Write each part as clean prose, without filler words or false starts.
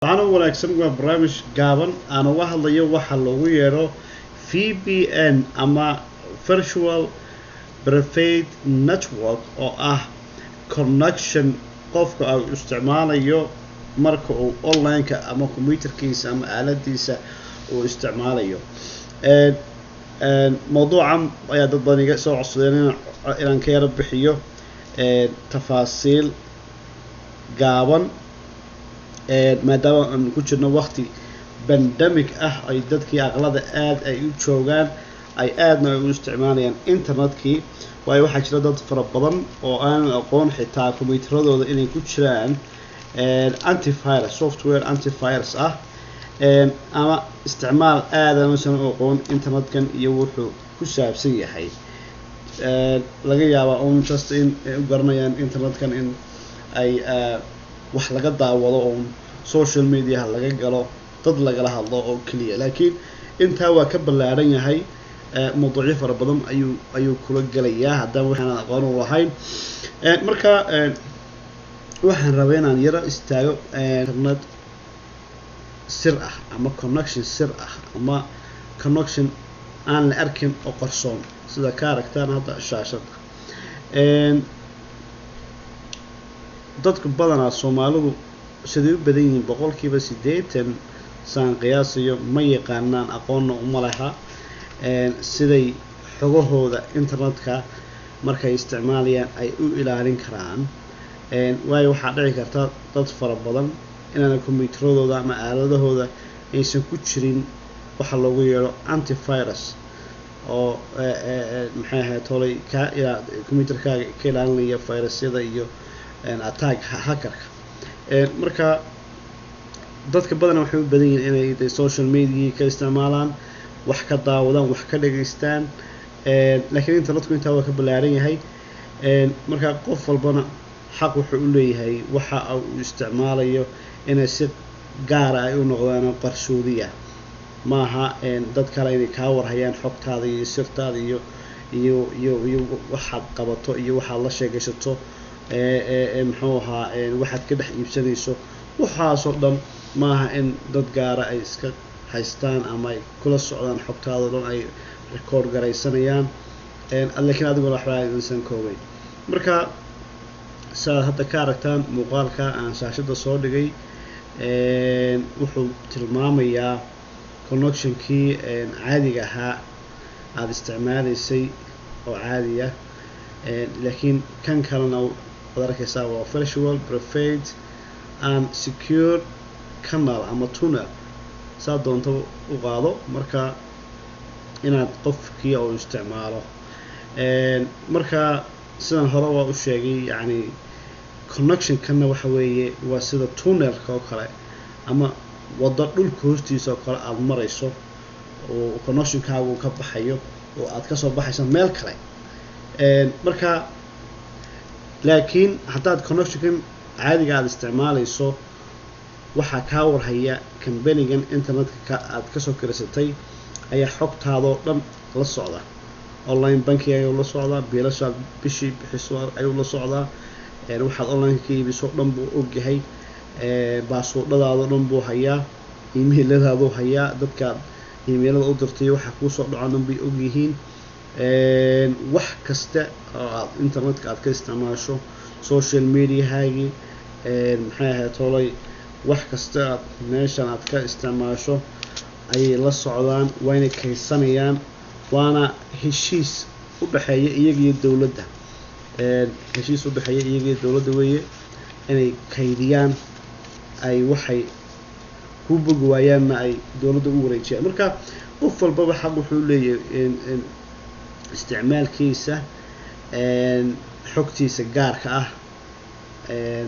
Waxaana wanaagsan waa barnaamij gaaban aan uga hadlayo waxa loogu yeedho VPN ama Virtual Private Network, oo ah connection qofka uu isticmaalayo marka uu online-ka ama computerkiisa ama aaladiisa uu isticmaalayo. Mawduucan ayaa dad badan iga soo codsadeen inaan ka yaro bixiyo tafaasiil gaaban, maadaama aan ku jirno waqti pandemic ah, ay dadkii aqlada aad ay u joogaan, ay aadna ay u isticmaalayaan internetkii. Waayo, waxaa jira dad fara badan oo aanan aqoon xitaa computeradooda inay ku jiraan antivirus software, antivirus ah, ama isticmaal aadan usan u aqoon internetkan iyo wuxuu ku saabsan yahay. Laga yaabaa un just in ay u garanayaan internetkan in ay wax laga daawado uun, social mediaha laga galo, dad lagala hadlo oo keliya, laakiin intaa waa ka ballaaran yahay. Mawduucyo fara badan ayuu kula gelayaa haddaba waxaanan aqoon u lahayn. Marka waxaan rabay inaan yaro istaago internet sir ah ama connection sir ah ama connection aan la arkin oo qarsoon, sida ka aragtaan hadda shaashadda. Dadku badanaa, Soomaalidu siday u badan yihiin, 80% saan qiyaasayo, ma yaqaanaan, aqoonna uma laha siday xogahooda internetka markay isticmaalayaan ay u ilaalin karaan. Waayo, waxaa dhici karta dad fara badan inaana computeradooda ama aaladahooda aysan ku jirin waxa loogu yeedho antivirus oo, maxay ahayd tolay, ka computerkaaga ka ilaalinaya virusyada iyo attack hackerka. Marka dadka badanaa waxay u badan yihiin inay de social media ka isticmaalaan, wax ka daawadaan, wax ka dhageystaan, laakiin internetku intaa waa ka ballaaran yahay. Marka qof walbana xaq wuxuu u leeyahay waxa uu isticmaalayo inay si gaara ay u noqdaan oo qarsoodiya. Maaha dad kale inay kaa warhayaan xogtaada iyo sirtaada iyo waxaad qabato iyo waxaad la sheekaysato, muxuu ahaa, waxaad ka dhex iibsanayso. Waxaasoo dhan maaha in dad gaara ay iska haystaan ama ay kula socdaan xogtaada o dhan, ay record garaysanayaan, laakiin adiguna waxba aysan koobayn. Marka saaad hadda ka aragtaan muuqaalka aan shaashadda soo dhigay, wuxuu tilmaamayaa connectionkii caadiga ahaa aada isticmaalaysay oo caadiya, laakiin kan kalena waad arkaysaa, waa virtual private and secure canal ama tunnel, saa doonta u qaado. Marka inaad qofkii oo isticmaalo, marka sidaan hore waa u sheegay, yacni connection kanna waxa weeye waa sida tunnelka oo kale ama waddo dhulka hoostiisa oo kale aada marayso oo connectionkaagu ka baxayo oo aad kasoo baxayso meel kale. Marka laakiin haddaad connectionkan caadiga aada isticmaalayso, waxaa kaa warhaya companygan internetka ka aad kasoo kirisatay ayaa xogtaadoo dhan la socda. Online banking ayuu la socdaa, biilashaad bishii bixiso ayuu la socdaa, waxaad online ka iibiso dhan buu ogyahay, passwordhadaado dhan buu hayaa, emailadaaduu hayaa, dadkaad emailada u dirtay waxa kuusoo dhaco dhan bay ogyihiin. Wax kasta oo aad internetka aad ka isticmaasho, social mediahaagii, maxay ahayd tolay, wax kasta aad meeshan aad ka isticmaasho ayay la socdaan, wayna kaydsanayaan. Waana heshiis u dhexeeya iyaga iyo dowladda, heshiis u dhexeeya iyaga iyo dowladda weeye inay kaydiyaan, ay waxay ku bogi waayaanna ay dowladda u wareejiyaan. Marka qof walbaba xaq wuxuu leeyahay isticmaalkiisa xogtiisa gaarka ah,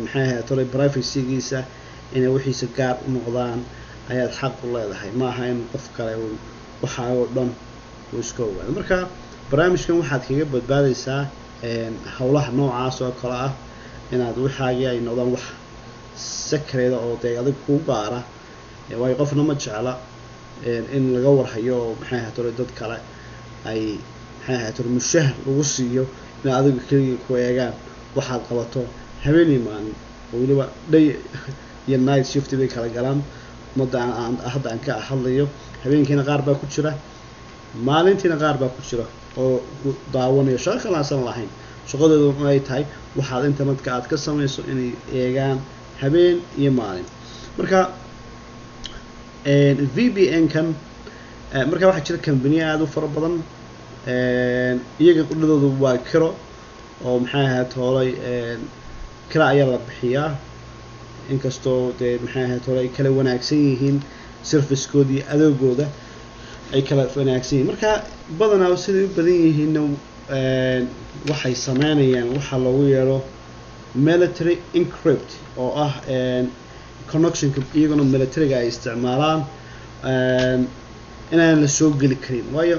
maxay ahayd tolay, privacygiisa, inay wixiisa gaar u noqdaan ayaad xaq u leedahay. Ma aha in qof kale uu waxaagoo dhan uu iska ogaado. Marka barnaamijkan waxaad kaga badbaadaysaa howlaha noocaas oo kale ah, inaad waxaagii ay noqdaan wax secret oo dee adig kuu gaara. Waayo, qofna ma jecla in laga warhayo oo, maxay ahayd tolay, dad kale ay, maxay ahayd tolay, mushahar lagu siiyo in adiga keligii ku eegaan waxaad qabato habeenii maalin oo weliba day iyo night shift bay kala galaan. Ummadda hadda aan ka hadlayo, habeenkiina qaar baa ku jira, maalintiina qaar baa ku jira oo ku daawanayo, shaqo kale aansan lahayn. Shaqadoodu ay tahay waxaad internetka aad ka samayso inay eegaan habeen iyo maalin. Marka VPN kan, marka waxaa jira kambaniya aada u fara badan. Iyaga qudhadoodu waa kiro oo, maxay ahayd hoolay, kira ayaa la bixiyaa, inkastoo dee, maxay ahayd hore, ay kala wanaagsan yihiin service-kooda iyo adoogooda ay kala wanaagsan yihiin. Marka badanaa siday u badan yihiinna waxay sameynayaan waxaa loogu yeero military encrypt, oo ah connectionka iyaguna militariga ay isticmaalaan inaan la soo geli karin. Waayo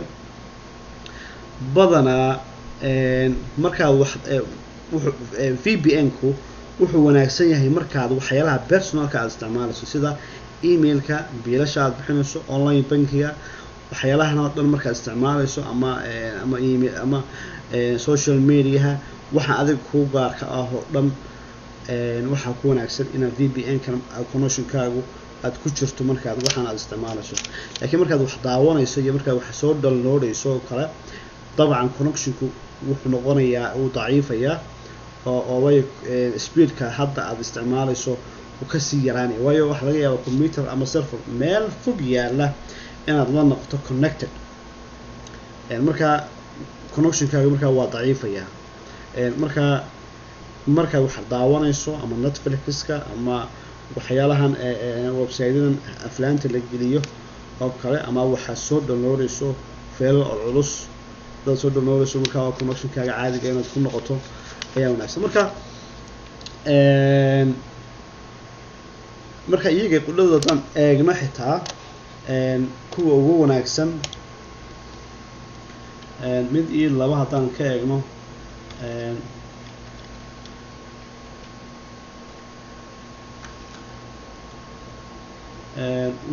badanaa markaad wax VPN-ku wuxuu wanaagsan yahay markaad waxyaalaha personalka aad isticmaalayso, sida emailka, biilasha aad bixinayso, online bankiga, waxyaalahan oo dhan markaad isticmaalayso, ama email ama social mediaha, waxa adiga kuu gaarka ah oo dhan, waxaa ku wanaagsan inaad VPN kan connectionkaagu aad ku jirto markaad waxaan aad isticmaalayso. Laakiin markaad wax daawanayso iyo markaad wax soo downloadayso oo kale, dabcan connectionku wuxuu noqonayaa uu daciifayaa, oo waayo speedka hadda aad isticmaalayso uu kasii yaraanaya. Waayo waxaa laga yaabaa computer ama server meel fog yaalla inaad la noqoto connected. Marka connectionkaaga markaa waa daciifayaa. Marka markaad wax daawanayso ama Netflixka ama waxyaalahan website-yadan aflaanta la geliyo oo kale, ama waxaad soo downloadayso feelal oo culus hadaad soo downloadayso, markaa waa connectionkaaga caadiga inaad ku noqoto ayaa wanaagsan. Marka iyaga qudhadooda haddaan eegno xitaa kuwa ugu wanaagsan mid iyo laba haddaan ka eegno,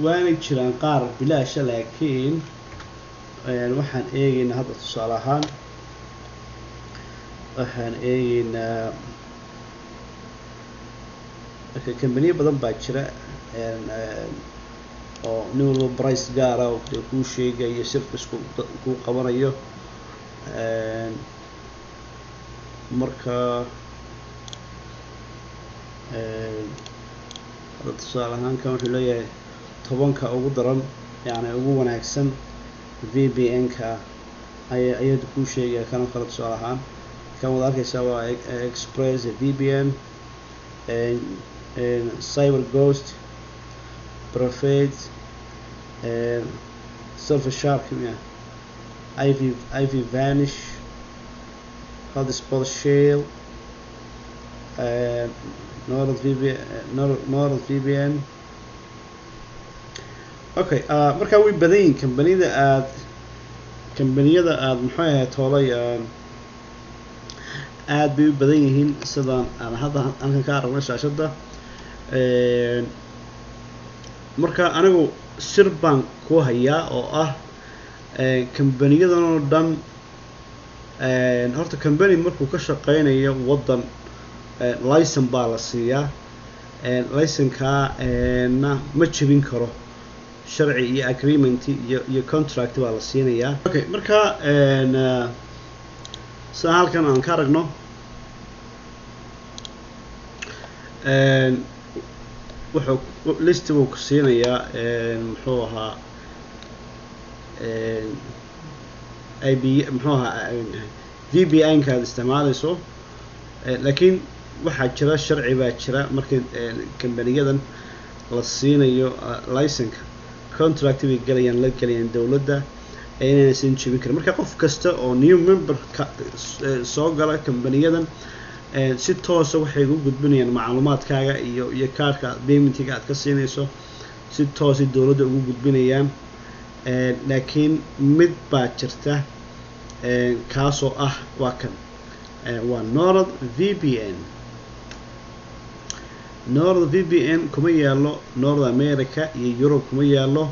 waanay jiraan qaar bilaasha, laakiin waxaan eegeynaa hadda tusaale ahaan, waxaan eegeynaa marka kambaniyo badan baa jira oo nin walba price gaara oo dee kuu sheegayo service-ku kuu qabanayo. Marka hadda tusaale ahaan kan wuxuu leeyahay 10-ka ugu daran, yani ugu wanaagsan VPN-ka aya ayadu kuu sheegaya. Kan oo kale tusaale ahaan kan wada arkeysaa waa Express VPN, Cyber Ghost, Prophet, Surfshark, IV IV Vanish, Hotspot Shield, Nord VPN, Nord VPN. Okay, marka way badan yihiin kambaniyada aad, muxuu ahayd toolay, aad bay u badan yihiin sidaan aan hadda halkan ka aragnay shaashadda. Marka anigu sir baan ku hayaa oo ah kambaniyadan oo dhan, horta company markuu ka shaqeynayo waddan licen baa la siiyaa. Licenkaa na ma jebin karo, sharci iyo agreement iyo contract baa la siinayaa. Okay, marka sida halkan aan ka aragno, wuxuu list buu ku siinayaa, muxuu ahaa, IP, muxuu ahaa, VPN ka aad isticmaalayso. Laakiin waxaa jira sharci baa jira markii kambaniyadan la siinayo licenka, contract bay gelayaan, la gelayaan dowladda inaysan jebin karin. Marka qof kasta oo new member ka soo gala kambaniyadan, si toosa waxay ugu gudbinayaan macluumaadkaaga iyo kaarka paymentiga aad ka siinayso, si toosay dowladda ugu gudbinayaan. Laakiin mid baa jirta, kaasoo ah waa kan, waa Nord VPN. Nord VPN kuma yaalo North America iyo Europe kuma yaalo,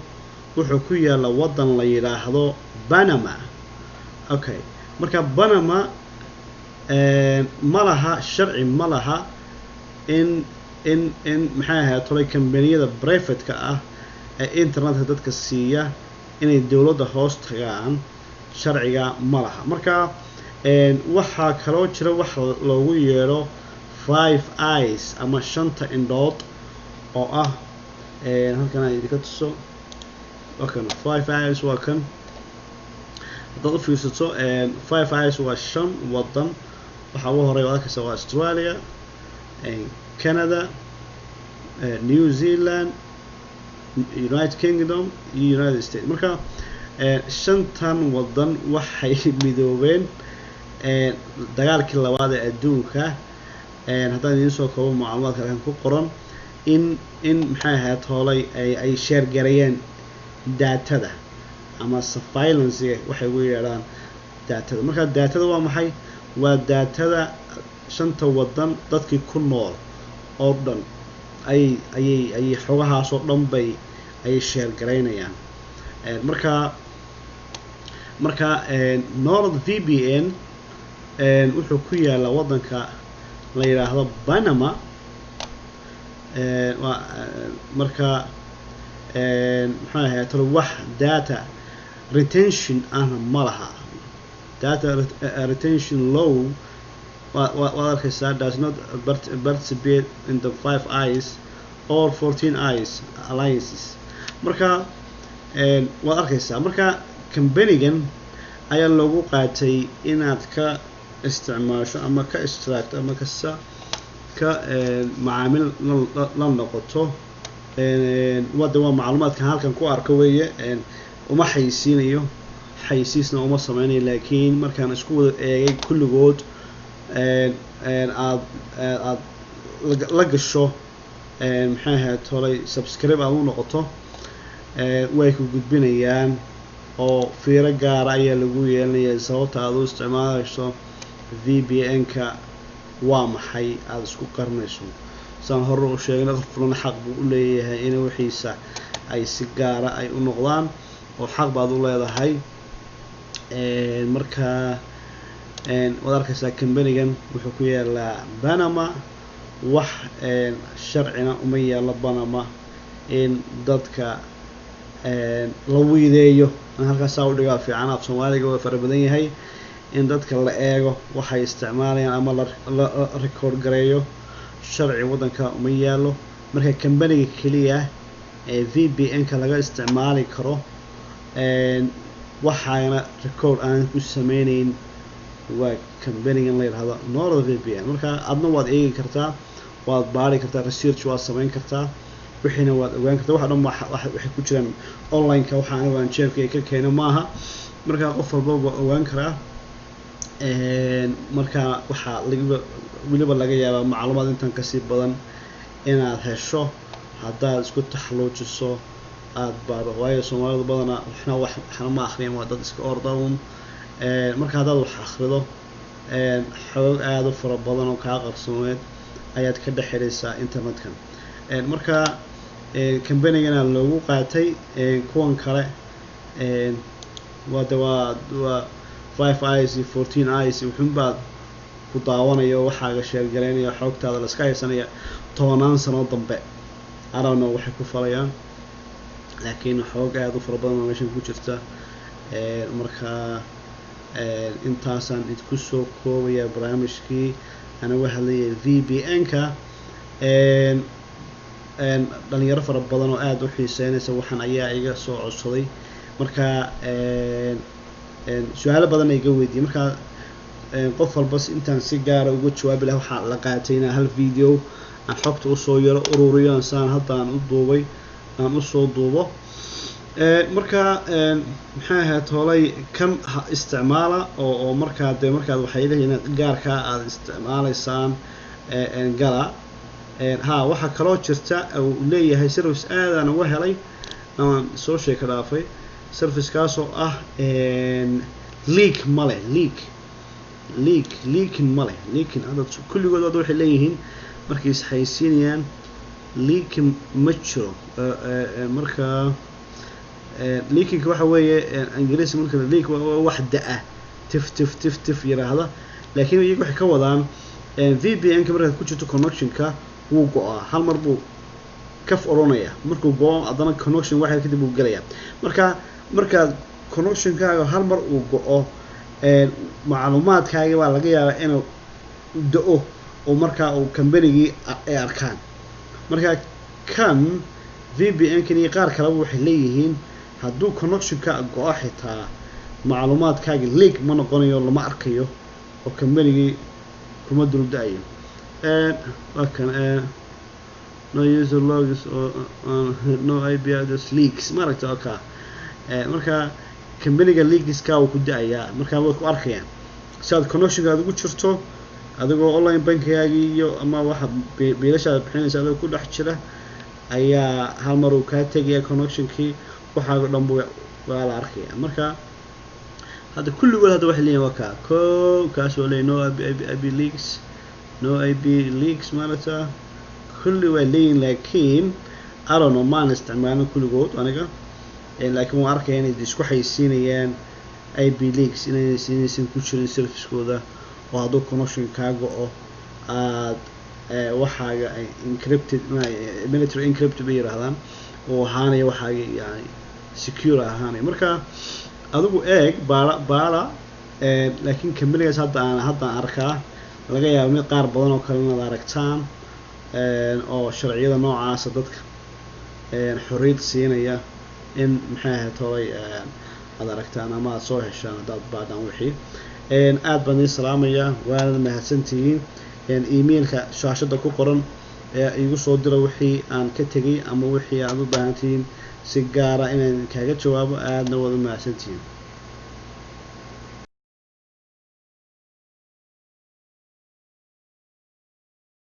wuxuu ku yaalla waddan la yidhaahdo Panama. Okay, marka Panama ma laha sharci, ma laha in In maxay ahayd tolay kambaniyada private-ka ah ee internetka dadka siiya inay dowladda hoos tagaan, sharciga ma laha. Marka waxaa kaloo jira wax loogu yeedho Five Eyes ama shanta indhood, oo ah halkan aan idinka tuso. Waa kan Five Eyes, waa kan. Haddaad u fiirsato, Five Eyes waa shan wadan. Waxaa ugu horeya waad arkaysa, waa Australia, Canada, New Zealand, United Kingdom iyo United States. Marka shantan wadan waxay midoobeen dagaalkii labaad ee adduunka. Haddaan idiin soo koobo macluumaadka halkan ku qoran, in maxay ahayd hoolay ay share gareeyeen daatada ama surveillance waxay ugu yeedhaan daatada. Marka daatada waa maxay? Waa daatada shanta wadan dadkii ku nool oo dhan ayay xogahaas oo dhan bay ayay share garaynayaan. Marka Nord VPN wuxuu ku yaalaa waddanka la yidhaahdo Panama. Marka maxay ahayd talo, wax data retention ahna ma laha. Data retention law waad arkaysaa, does not participate in the Five Eyes or 14 Eyes alliances. Marka waad arkaysaa, marka companigan ayaa loogu qaatay inaad ka isticmaasho ama ka extract ama kasa ka macaamil la noqoto. Wada waa macluumaadkan halkan ku arko weeye. Uma xayisiinayo, xayisiisna uma sameynayo, laakiin markaan isku wada eegay kulligood, aad la gasho, maxay ahayd tolay, subscribe aad u noqoto, way ku gudbinayaan oo fiiro gaara ayaa lagu yeelanaya. Sababta aad u isticmaalayso VPN-ka waa maxay aada isku qarinayso? Saan hore u sheegnay, qofkuna xaq buu u leeyahay in wixiisa ay si gaara ay u noqdaan, oo xaq baad u leedahay. Marka waad arkaysaa, companigan wuxuu ku yaalaa Panama. Wax sharcina uma yaalo Panama in dadka la wiideeyo. In halkaasaa u dhigaa fiican, af Soomaaliga waa fara badan yahay. In dadka la eego waxay isticmaalayaan ama la record gareeyo, sharci waddanka uma yaalo. Marka companiga keliya ee VPN-ka laga isticmaali karo, waxaana record aan ku sameyneyn, waa companigan la yidhahdo Nord VPN. Marka adna waad eegi kartaa, waad baari kartaa, research waad sameyn kartaa, wixiina waad ogaan kartaa. Waxa dhan waxay ku jiraan online-ka. Waxa anigu aan jeebkay ka keeno maaha. Marka qof walba waa ogaan karaa. Marka waxaa lagaba weliba laga yaabaa macluumaad intan kasii badan inaad hesho haddaad isku taxluujiso, aada baadho, waayo Soomaalidu badanaa waxna wax waxna ma akhriyaan, waa dad iska orda un. Marka haddaad wax akhrido, xoog aada u fara badan oo kaa qarsooneed ayaad ka dhex helaysaa internetkan. Marka companigana loogu qaatay. Kuwan kale waa de waa Five Eyes iyo 14 Eyes, wuxuunbaad ku daawanayo, waxaaga share garaynaya, xoogtaada la iska haysanaya tobanaan sano dambe. I don't know waxay ku falayaan, laakiin xoog aada u fara badan oo meeshan ku jirta. Marka intaasaan idinku soo koobaya barnaamijkii aan uga hadlayay VPN-ka. Dhalinyaro fara badan oo aada u xiiseynaysa waxaan ayaa iga soo codsaday. Marka su-aalo badan iga weydiiyey. Marka qof walba intaan si gaara uga jawaabi laha, waxaa la qaatay inaan hal video aan xogta usoo yaro ururiyo, saan hadda aan u duubay aan usoo duubo. Marka maxay ahayd hoolay, kan ha isticmaala oo markaa dee markaad waxay leeyihiin gaarkaa aada isticmaalaysaan gala. Ha, waxaa kaloo jirta uu leeyahay service aadaan uga helay amaan soo sheeka dhaafay, service-kaasoo ah leak male, leaking male, leaking. Hadda kulligood hadda waxay leeyihiin markay isxaysiinayaan, leaking ma jiro. Marka leakingka waxa weeye, Ingiriisi marka leak waa wax da-a, tif tif tif tif yiraahda, laakiin iyaga waxay ka wadaan VPN-ka markaad ku jirto connectionka. Wuu go-aa, hal mar buu kaf odhanaya. Markuu go-o, haddana connection wax yar kadib uu gelaya. Marka markaad connectionkaaga hal mar uu go-o, macluumaadkaagi baa laga yaabaa inuu da-o oo markaa uu companygii ay arkaan. Marka kan VPN kan iyo qaar kaleba waxay leeyihiin, hadduu connectionka go-o xitaa, macluumaadkaaga leak ma noqonayo, lama arkayo oo companygii kuma dul da-ayo. Waa kan no user logs or no IP address leaks, maaragta oo ka marka companyga leakska uu ku da-ayaa, marka way ku arkayaan. Si aad connectionka aad ugu jirto, adigoo online bankigaagii iyo ama waxa biilashaad bixinaysa adigoo ku dhex jira, ayaa hal mar uu kaa tegaya connectionkii, waxaaga dhan bu waa la arkaya. Marka hadda kulligood hadda waxay leeyihin, waa kaa ko kaas waa leeyahy no IP leaks, no IP leaks, maaragta kulli waa leeyihin. Laakiin I don't know, maan isticmaalin kulligood aniga, laakiin waan arkaya inay isku xaysiinayaan IP leaks inaysan ku jirin servicekooda, oo hadduu connection kaa go-o aad waxaaga encrypted, military encrypted bay yidhahdaan, oo ahaanaya waxaaga yani secure ahaanaya. Marka adigu eeg, baara baara. Laakiin companygaas hadda aan arkaa, laga yaabo mid qaar badan oo kale inaad aragtaan oo sharciyada noocaasa dadka xorriyad siinaya in maxay ahayd horay aad aragtaan ama aad soo heshaan haddaad baadhaan wixii. Aad baan idiin salaamayaa, waanad mahadsantihiin. Emailka shaashadda ku qoran ee igu soo dira wixii aan ka tegay ama wixii aad u baahantihiin si gaara inaan kaaga jawaabo. Aadna waad u mahadsantihiin.